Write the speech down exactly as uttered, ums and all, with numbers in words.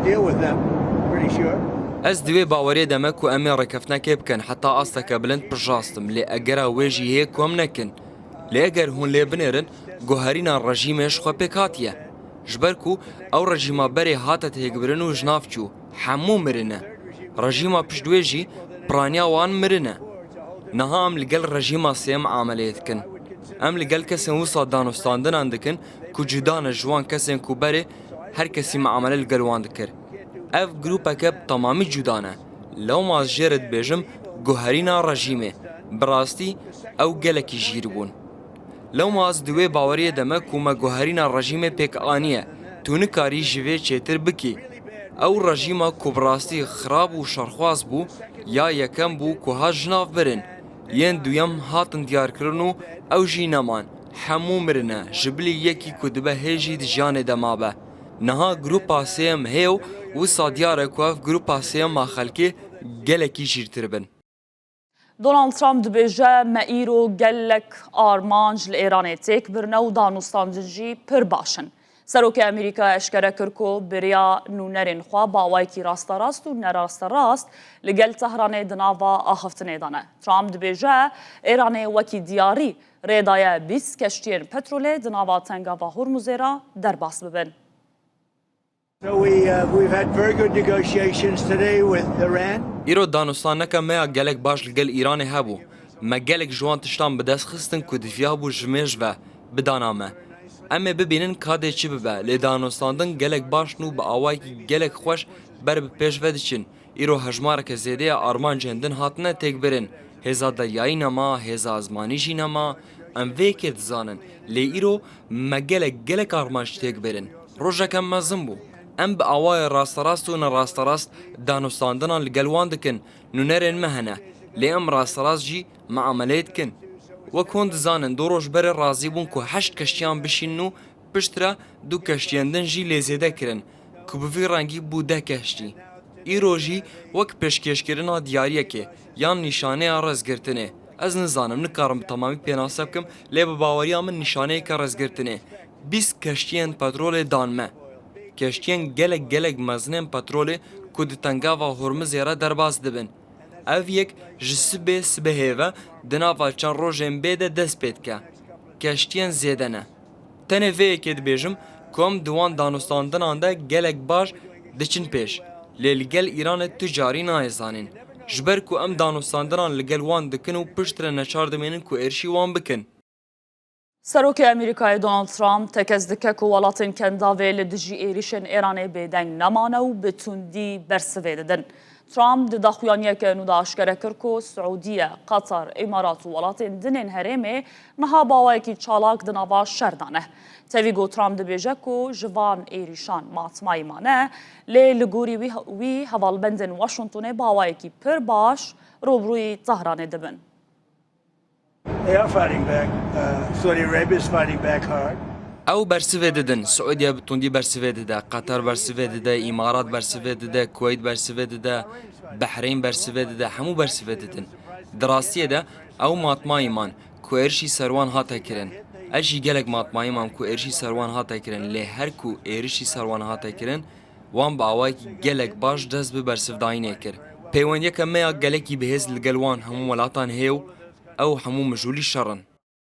Deal with them, pretty sure. Ez di wê baweriyê de me ku em ê rêkeftinekê bikin, heta asteke bilind piştrast im, lê egera wê jî heye ku em nekin. Lê eger hûn lê binêrin, guherîna rejîmê ji xwe pêk hatiye. Ji ber ku ew rejîma berê hate têkbirin û ji nav çû, hemû mirine. Rejîma pişt wê jî piraniya wan mirine. Niha em li gel rejîma sêyem ameleyê dikin. Em li gel kesên wisa danûstandinan dikin ku cuda ne ji wan kesên ku berê her kesî meamele li gel wan dikir. Ev grûpeke bi temamî cuda ne. Lewma ez jê re dibêjim guherîna rejîmê. Bi rastî ew gelekî jîr bûn. Lewma ez di wê baweriyê de me ku me guherîna rejîmê pêk aniye. Tu nikarî ji vê çêtir bikî. Ew rejîma ku bi rastî xirab û şerxwaz bû, ya yekem bû ku hat ji nav birin. Yên duyem hatin diyarkirin û ew jî neman. Hemû mirine, ji bilî yekî ku dibe hê jî di jiyanê de mabe. Niha grûpa sêyem heye û wisa diyar e ku ev grûpa sêyem a xelkê gelekî jîrtir bin. Donald Trump dibêje, me îro gelek armanc li Êranê têk birine û danûstandin jî pir baş in. Serokê Amerîkayê eşkere kir ku bi riya nûnerên xwe bi awayekî rasterast û nerasterast li gel Tehranê di nava axiftinê de ne. Trump dibêje, Êranê wekî diyarî rê daye bîst keştiyên petrolê di nava Tengava Hormuzê re derbas bibin. So we, uh, we've had very good negotiations today with Iran. Îro danûstaneke me ya gelek baş li gel Îranê hebû. Me gelek ji wan tiştan bi dest xistin ku diviyabû ji mêj ve bidana me. Em ê bibînin ka dê çi bibe, lê danûstandin gelek baş in û bi awayekî gelek xweş ber bi pêş ve diçin. Îro hejmareke zêde ya armancên din hatine têkbirin. Hêza deryayî nema, hêza ezmanî jî nema. Em vê yekê dizanin. Lê îro me gelek, gelek armanc têk birin. Rojeke mezin bû. Em bi awayê rasterast û nerasterast danûstandinan li gel wan dikin. Nûnerên me hene. Lê em rasterast jî meameleyê dikin. Wek hûn dizanin, du roj berê razî bûn ku heşt keştiyan bişînin û piştre du keştiyên din jî lê zêde kirin, ku bi vî rengî bû deh keştî. Îro jî wek pêşkêşkirina diyariyekê yan nîşaneya rêzgirtinê, ez nizanim, nikarim bi temamî pênase bikim, lê bi baweriya min nîşaneyeke rêzgirtinê, bîst keştiyên petrolê dan me. Keştiyên gelek, gelek mezinên petrolê ku di Tengava Hormizê re derbas dibin. Ev yek ji sibê sibehê ve di nava çend rojên bê de dest pê dike. Keştiyên zêde ne. Tenê vê yekê dibêjim ku em di wan danûstandinan de gelek baş diçin pêş. Lê li gel Îranê tu carî nayê zanîn. Ji ber ku em danûstandinan li gel wan dikin û piştre neçar dimênin ku êrişî wan bikin. Serokê Amerîkayê Donald Trump tekez dike ku welatên Kendavê li dijî êrîşên Êranê bêdeng nemane û bi tundî bersivê didin. Trump di daxuyaniyeke nû de aşkere kir ku Siûdiye, Qatar, Îmarat û welatên din ên herêmê niha bi awayekî çalak di nava şer de ne. Tevî ku Trump dibêje ku ji van êrîşan matmayî mane, lê li gorî wî, wî hevalbendên Washingtonê bi awayekî pir baş rûbirûyî Tehranê dibin. They are fighting back. Uh, Saudi Arabia is fighting back hard. Ew bersivê didin. Siûdiye bi tundî bersivê dide. Qatar bersivê dide. Îmarat bersivê dide. Kuweyt bersivê dide. Behreyn bersivê dide. Hemû bersivê didin. Di rastiyê de ew matmayî man ku êrişî ser wan hate kirin. Ez jî gelek matmayî mam ku êrişî ser wan hate kirin. Lê her ku êrişî ser wan hate kirin, wan bi awayekî gelek baş dest bi bersivdayînê kir. Peywendiyeke me ya gelekî bihêz li gel wan hemû welatan heye û ew hemû mijûlî şer in.